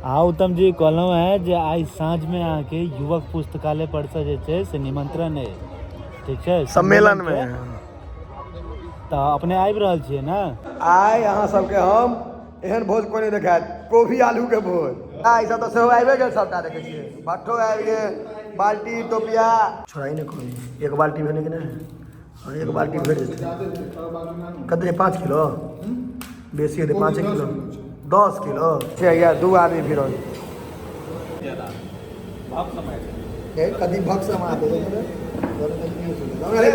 आ उत्तम जी कहलहुँ हेँ जे आइ साँझमे अहाँके युवक पुस्तकालय परसँ जे छै से निमंत्रण अइ, ठीक छै? सम्मेलन मे तऽ अपने आबि रहल छियै ने? आइ अहाँ सबके हम एहन भोज कोइ नहि देखायत, कोबी आलू के भोज। आ ई सब तऽ सेहो आबिए गेल, सबटा देखै छियै, भट्ठो आबि गेल, बाल्टी टोपिया। छोड़ाई ने कोबी, एक बाल्टी भेलै कि नहि? हँ, एक बाल्टी भरि जेतै। कते? 5 किलो बेसी हेतै, 5 किलो 10 किलो छै। या 2 आदमी फिरल कथी भक समा दे,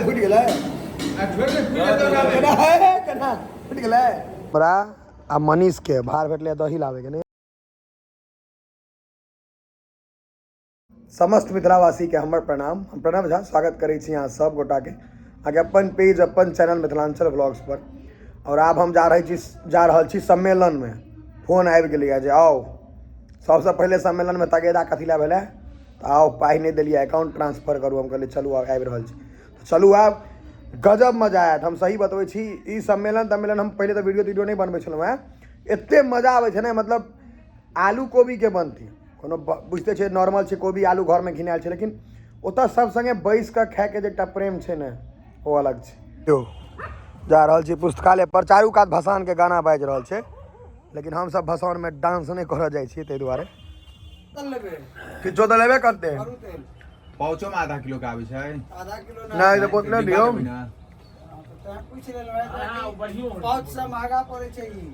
फुटि गेलै, केना फुटि गेलै? हमरा आ मनीष के भार भेटलै दही लाबैके। नहि, समस्त मिथिलावासी के हमर प्रणाम। हम प्रणव झा स्वागत करै छी अहाँ सब गोटाके अहाँके अपन पेज अपन चैनल मिथिलांचल ब्लॉग्स पर। और आब हम जा रहल छी सम्मेलन में। फोन आबि गेलैए जे आउ। सबसँ पहिले सम्मेलन में तगेदा कथी लए भेलै, तऽ आउ, पाइ नहि देलियै, अकाउंट ट्रांसफर करू। हम कहलियै चलू आब आबि रहल छी। तऽ चलू आब गजब मजा आयत। हम सही बतबै छी, ई सम्मेलन तम्मेलन हम पहिले तऽ वीडियो तीडियो नहि बनबै छलहुँ हेँ। एते मजा आबै छै ने, मतलब आलू कोबीके बनतै कोनो बुझिते छै, नॉर्मल छै, कोबी आलू घरमे घिनायल छै, लेकिन ओतऽ सब सङ्गे बैस कऽ खायके जे एकटा प्रेम छै ने, ओ अलग छै। यौ, जा रहल छी पुस्तकालय पर। चारू कात भसान के गाना बाजि रहल छै, लेकिन हमसब भसानमे डांस नहि करऽ जाइ छियै, ताहि दुआरे किछो तऽ लेबे करतै। पाउचो में आधा किलो के आबै छै। आधा किलो नहि तऽ बोतले दियौ। पूछि लेलहुँ, पाउच से महगा पड़ै छै ई।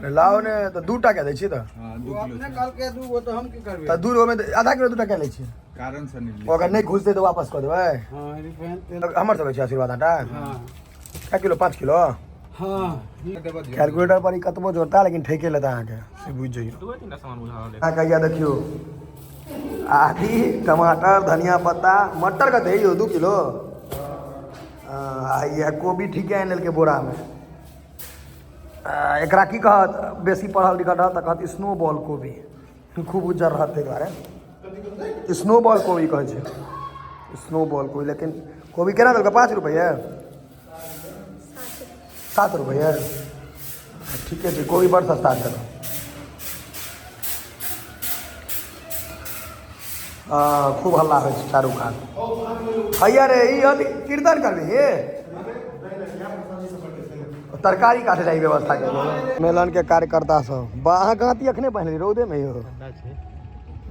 लाओ ने तऽ 2टा के दै छी तऽ। हां, 2 किलो। अपने कहलकै 2 गो, तऽ हम की करबै? तऽ 2 गो में आधा किलो 2टा के लै छी। कारण से नहि। अगर नहि घुसतै तऽ वापस कऽ देबै। हां, रिफाइन तेल हमर सब छै आशीर्वाद आटा। हां। कै किलो? 5 किलो। हां। कैलकुलेटर पर ई कतबो जोड़ता, लेकिन ठेके लेता अहाँके, से बुझि जइयौ। 2-3 सामान बुझा रहल। अहाँ कहिया देखियौ, आदी टमाटर धनिया पत्ता मटर कते यौ? 2 किलो। आ इएह कोबी ठीके आनि लेलकै बोरामे। एकरा की कहत बेसी पढ़ल लिखल रहत तऽ कहत स्नो बॉल कोबी, खूब उज्जर रहत, ताहि दुआरे स्नो बॉल कोबी कहै छै, स्नो बॉल कोबी। लेकिन कोबी केना देलकै? 5 रुपैआ? 7 रुपैआ? ठीके छै, कोबी बड़ सस्ता छै। खूब हल्ला होइ छै चारू कात। हैया रे, ई अथी कीर्तन करबही? तरकारी काटे जाइ व्यवस्था के मेलन के कार्यकर्ता सब। बा, अहाँ गाँती अखने पहिनली रौदे में यौ?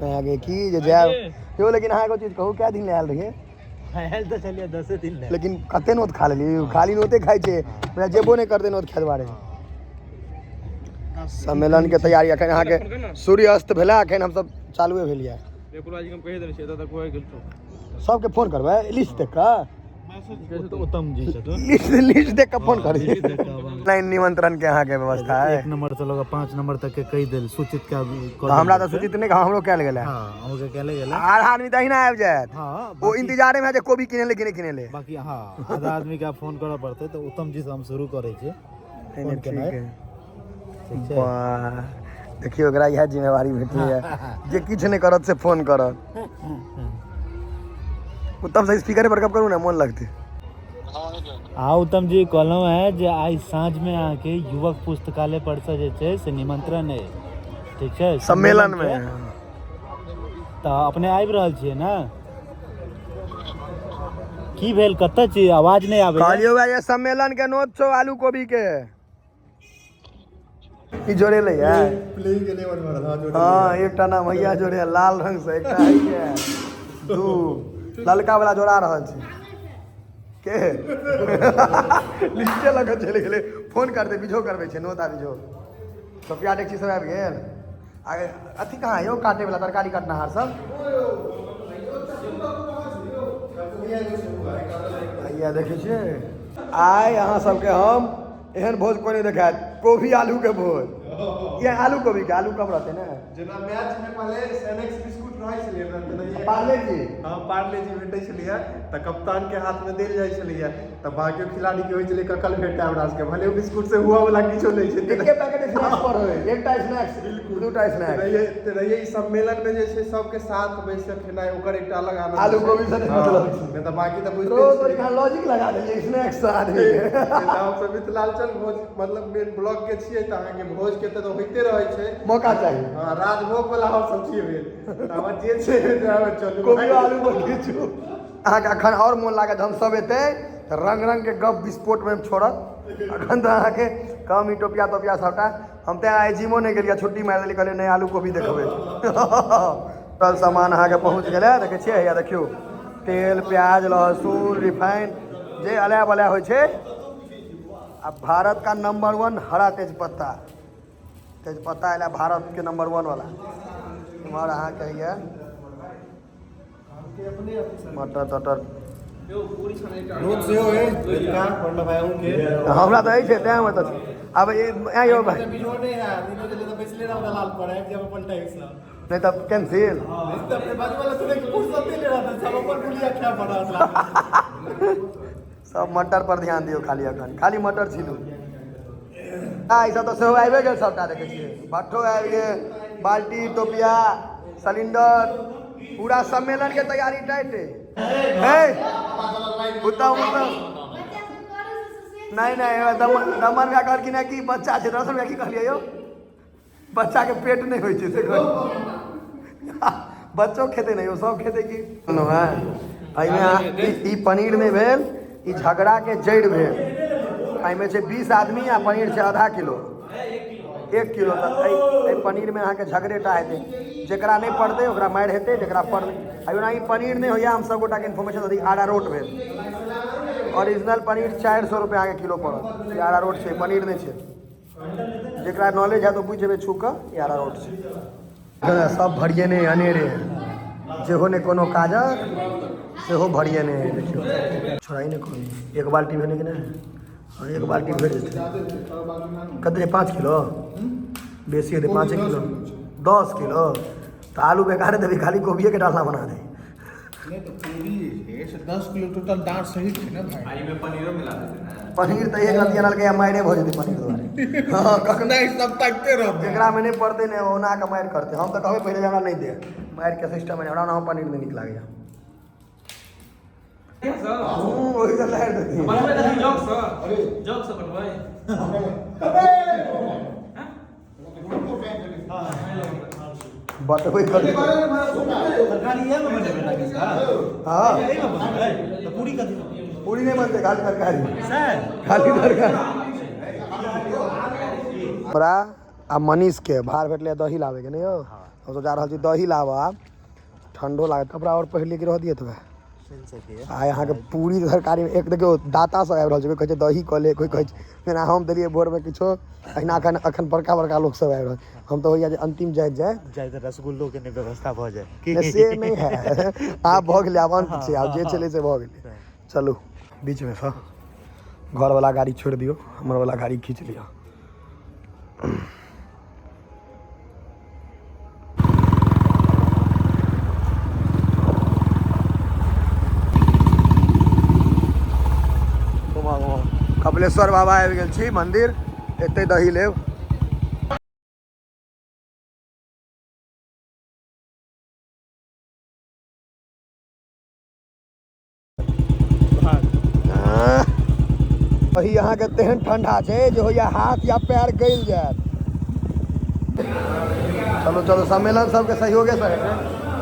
नहि आगे की जे जायब यौ। लेकिन अहाँ एगो चीज कहू, कए दिन ले आयल रहियै? आयल तऽ छलियै 10 दिन ले, लेकिन कते नोत खा लेली? खाली नोते खाइ छै, जेबो नहि करतै नोत खाय दुआरे। सम्मेलन के तैयारी अखन अहाँके सूर्यास्त भेला, अखन हमसब चालुए भेलियै। सबके फोन करबै लिस्ट देख कऽ? उत्तम जी छथुन। लिस्ट, लिस्ट देख कऽ फोन करी। ऑनलाइन निमंत्रण के अहाँके व्यवस्था है। 1 नंबर से लऽ 5 नंबर तक के कहि देल, सूचित कऽ। हमरा तऽ सूचित नहि, हमरो कयल गेल है। हां, अहूँके कयल गेल है। आधा आदमी तऽ अहिना आबि जायत। हां, ओ इंतजारे में जे कोबी किने ले कि नहि किने ले। बाकी हां, आधा आदमी के फोन करऽ पड़तै। तऽ उत्तम जी से हम शुरू करै छी फोन केनाइ, ठीक छै? वाह, देखियौ, ओकरा इएह जिम्मेवारी भेटलैए जे किछु नहि करत से फोन करत। उत्तम से स्पीकर पर गप करू ने, मोन लगतै। आ उत्तम जी कहलहुँ हेँ जे आइ साँझमे अहाँके युवक पुस्तकालय परसँ जे छै से निमंत्रण अइ, ठीक छै? सम्मेलन मे तऽ अपने आबि रहल छियै ने? की भेल, कतऽ छी? आवाज नहि आबै। कहलियौ जे सम्मेलन के नोत छौ आलू कोबी के। ई जोड़े ले है। हाँ, एकटा नाम हैया जोड़े लाल रंग से, एकटा हैया दू ललका वाला जोड़ा रहल छै के लिस्टे लऽ कऽ चलि गेलै। फोन करतै, बिझो करबै छै नोता। बिझो टोपिया डेकची सब आबि गेल। आ अथी कहाँ यौ, काटे वाला तरकारी काटनहार सब? हैया देखै छियै, आइ अहाँ सबके हम एहन भोज कोइ नहि देखायत, कोबी आलू के भोज। ये आलू कोबी के आलू कम रहतै ने। जेना मैच में पहले सेनेक्स बिस्कुट रहै छलियै ने, तेनाहिए। पार्ले जी। हँ, पार्ले जी भेटै छलियै तऽ कप्तान के हाथ में देल जाइ छलैया, तऽ बाकी खिलाड़ी के होइ छलै कखन भेटै हमरा सबके, भले ओ बिस्कुट से हुआ वाला किछो नहि छै। एके पैकेट स्नैक्स पर होय, एकटा स्नैक्स, दूटा स्नैक्स। रहिए ई सम्मेलन में जे छै सबके साथ बैस के खेनाइ ओकर एकटा अलग आनंद आलू छै। गोभी से नहि हँ, मतलब छै। नहि तऽ बाकी तऽ बुझिते रोज छियै। तोरी कहाँ लॉजिक लगा देलियै स्नैक्स से आदमी के। तऽ हमसब मिथिलाञ्चल भोज मतलब मेन ब्लॉक के छियै तऽ अहाँके भोज के तऽ होइते रहै छै। मौका चाही। हँ, राजभोग वाला हमसब छियै भेल, तऽ हमर जे छै से अहाँ चलू। कोबी आलू पर खींचू। अहाँके अखन आओर मोन लागत, हम सब एतै तऽ रंग रंग के गप विस्फोट में छोड़त। अखन तऽ अहाँके कम ई टोपिया तोपिया सबटा। हम तऽ आइ जिमो नहि गेलियै, छुट्टी मारि देलियै, कहलियै नहि आलू कोबी देखबै। सब सामान अहाँके पहुँच गेलै, देखै छियै हैया देखियौ, तेल प्याज लहसुन रिफाइन जे अला बला होइ छै। आ भारत का नंबर 1 हरा तेजपत्ता, तेजपत्ता एलै भारत के नंबर 1 वाला। इम्हर अहाँके हैया मटर तटर। रोज सेहो है प्रणव भाई अहूँके। हमरा तऽ अछि तेँ हम एतऽ छी। आब यौ भाई बिजो नहि है, बिजो के लिए तऽ बैसले रहू दलाल पर, आबि जायब अपन टाइम से। नहीं तब कैंसिल। नहीं तऽ अपने बाजू वाला सुनै के फुर्सत नहीं ले रहा था, सब अपन पुलिया खाय पड़ल। सब मटर पर ध्यान दियौ खाली, अखन खाली मटर छीलू। आ ई सब तऽ सेहो आबिए गेल सबटा, देखै छियै भट्ठो आबि गेल, बाल्टी टोपिया सिलिंडर, पूरा सम्मेलन के तैयारी टाइट है। हे उत्तम उत्तम। नहीं नहीं, दमन भैया कहलखिन हँ कि बच्चा छै, दर्शन भैया की कहलियै यौ, बच्चा के पेट नहीं होइ छै से कहलियै। बच्चो खेतै नहि यौ, सब खेतै की। एहिमे ई पनीर नहि भेल, ई झगड़ा के जड़ि भेल। एहिमे छै 20 आदमी आ पनीर छै आधा किलो, 1 किलो। तऽ एहि पनीरमे अहाँके झगड़ेटा हेतै, जेकरा नहि पड़तै ओकरा मारि हेतै, जेकरा पड़तै। आ ओना ई पनीर नहि होइए, हम सब गोटाके इन्फॉर्मेशन दऽ दी, आरारोट भेल। ओरिजिनल पनीर 400 रुपया अहाँके किलो पड़त। ई आरारोट छै, पनीर नहि छै। जेकरा नॉलेज है तऽ बुझि जेबै छू कऽ, ई आरारोट छै। सब भरिएने अनेरे, जेहो नहि कोनो काजक सेहो भरिएने। देखियौ छोड़ाई नहि कोनो, एक बाल्टी भेलै कि नहि? हँ, एक बाल्टी भरि जेतै। कते 5 किलो बेसी हेतै, 5 किलो 10 किलो तऽ आलू बेकारे देबै, खाली कोबिएके डालना बना दे। नहीं तो पूरी जे छै से 10 किलो टोटल डाँट सही छै ने भाई। एहिमे पनीरो मिला देतै ने। पनीर तऽ एक रत्ती अनलकै आ मारिए भऽ जेतै पनीर दुआरे। हँ, कखनो नहि, सब ताकिते रहतै। जेकरामे नहि पड़तै ने ओना कऽ मारि करतै। हम तऽ कहबै पहिले जे हमरा नहि दे, मारिके सिस्टम नहि, हमरा ओना पनीर नहि नीक लागैए। ओहि तऽ लारि देथिन। बटबै कथी? तरकारी इएह मे बनेबै ना किसका? हाँ। एहि मे बनतै तऽ पूरी कथी? पूरी नहीं बनतै, खाली तरकारी। सर खाली तरकारी। हमरा आ मनीष के भार भेटलै दही लाबैके, नहि यौ? हम सब जा रहल छी दही लाबऽ। आब ठंडो लागत, कपड़ा और पहिरलियै कि रह दियै तऽ? आइ अहाँके पूरी तरकारी एक देखियौ दाता सब आबि रहल छै, कोइ कहै छै दही कऽ ले, कोइ कहै छै जेना हम देलियै भोरमे किछो। अहिना अखन अखन बड़का बड़का लोक सब आबि रहल। हम तऽ होइया जे अंतिम जाइत जाइत जाइत रसगुल्लो के नहि व्यवस्था भऽ जाय। नहि, से नहि है, आब भऽ गेलै, आब अंत छै, आब जे छलै से भऽ गेलै। चलू बीचमे सँ घरवला गाड़ी छोड़ि दियौ, हमर वाला गाड़ी खींच लिअ। कपिलेश्वर बाबा आबि गेल छी मंदिर, एतै दही लेब। दही अहाँके तेहन ठंडा छै जे होइया हाथ या पैर गलि जायत। चलू चलू, सम्मेलन सबके सहयोगे से हेतै।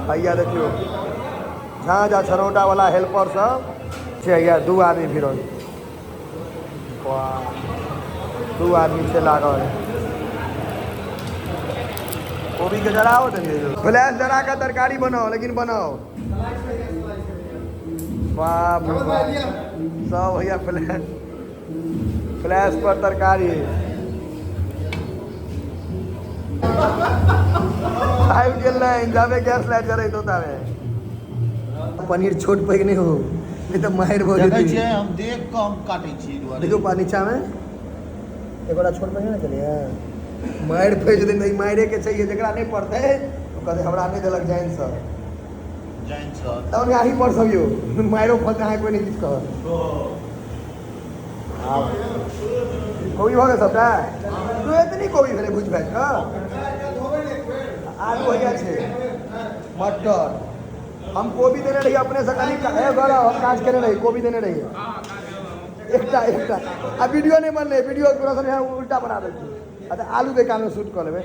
हैया देखियौ झाँ झा छनौटा वाला हेल्पर सब छै। हैया 2 आदमी भिड़ल, वाह 2 आदमी छै लागल। कोबी के जराओ देलियै, फ्लैश जरा के तरकारी बनाओ, लेकिन बनाओ। बाप रे बाप, सब भैया फ्लैश फ्लैश पर तरकारी आबि गेल। नहीं जाबे गैस लाइट जरैत हो ताबे पनीर छोट पैघ नहि हो, नहीं तऽ मारि भऽ देखै जेतै। छियै हम, देख कऽ हम काटै छियै दुआरे। देखियौ पा नीचामे एगोटा छोट पैघ नहि केलियै, मारि फँसि जेतै। ई मारे के छै, जकरा नहि पड़तै ओ कहतै हमरा नहि देलक जानि सर। जानि सर। तहन अहीं पर सब यौ मारियो फँसतै, अहाँ कोइ नहि किछु कहत। कोबी भऽ गेल सबटा? तू एतनी एतनी कोबी भेलै भुजि भाजि कऽ। आलू हैया छै, मटर। हम कोबी देने रहियै अपनेसँ कनि, ए गौरव, हम काज केने रही, कोबी देने रहियै एकटा एकटा। आ वीडियो नहि बनलै, वीडियो तोरा सब यहाँ उल्टा बना देलकै। अच्छा आलू बेकानमे शूट कऽ लेबै।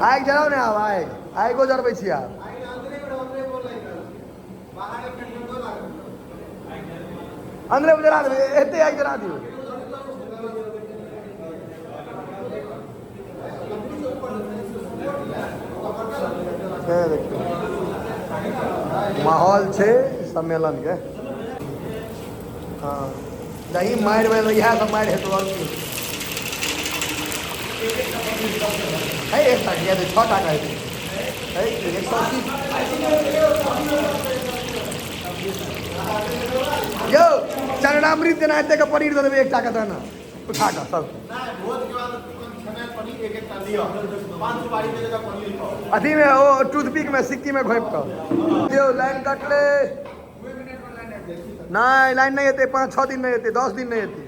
आगि जराउ ने आब, आगि आगिओ जरबै छी आब। अन्दरे जरा देबै, एते आगि जरा दियौ। से देखियौ माहौल छै सम्मेलन के। हँ दही मारि भेल, इएह सब मारि हेतौ आओर की है। एकटा किया हेतै, 6 टाका हेतै। है 180 यौ। चरणामृत जेना एतेक पनीर दऽ देबै एकटा के दाना उठा कऽ सब। अथीमे ओ टूथपिकमे सिक्कीमे घोपि कऽ दियौ। लाइन कटलै नहि, लाइन नहि एतै, 5-6 दिन नहि एतै, 10 दिन नहि एतै।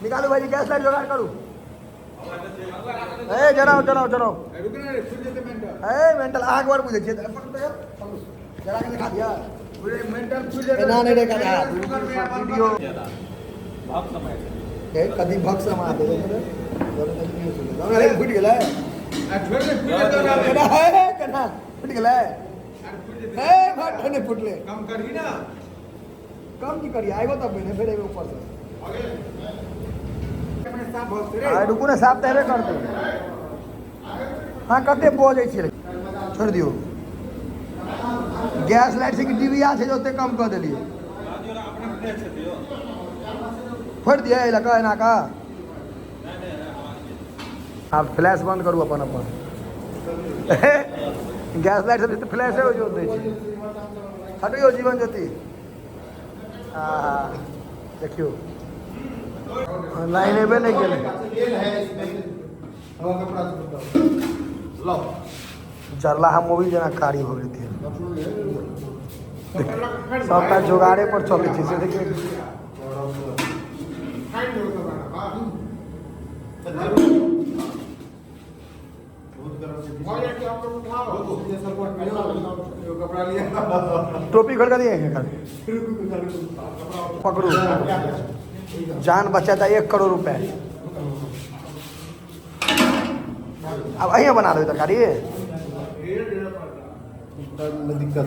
निकालू भाईजी, गैस लाइट जोगाड़ करू। ए जराउ जराउ जराउ। ए मेंटल, अहाँके बार बुझै छियै, जरा के देखा दिअ। एना नहि देखा वीडियो। ए कदी भक समा दे, फुटि गेलै केना है, केना फुटि गेलै? ए भट नहि फुटलै। कम करही ना। कम की करिए, आइबो तब ने फेर एबै ऊपर से। आइ रुकू ने, साफ तऽ हेबे करतै। हाँ कते बजै छियै, छोड़ि दियौ। गैस लाइट छै कि डिबिया छै जे ओते कम कऽ देलियै? फोड़ि दियै एहि लऽ कऽ एना कऽ। आब फ्लैश बंद करू अपन अपन। गैस लाइट सब तऽ फ्लैशे होइ दै छै। हटियौ जीवन ज्योति। आ देखियौ लाइन एबे नहि केलै। जरलाहा मोबिल जेना कारी भऽ गेलै तेल। सबटा जोगाड़े पर चलै छै से देखियौ। टोपी खोल कऽ दिए, पकड़ू, जान बचाता 1 करोड़ रुपए। आब अहिए बना देबै तरकारी। दिक्कत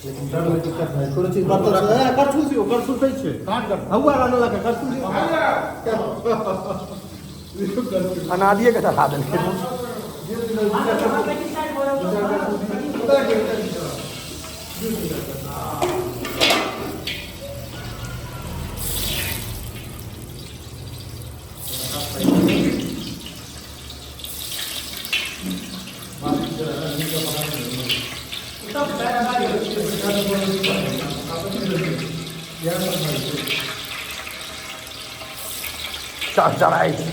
लेकिन डर में दिक्कत है कोनो चीज बर्तन से करछुल से करछुल सही छै हौआ रहने लगा करछुल से। अनादिये के चढ़ा देलकै। चढ़ चढ़ाइ छै।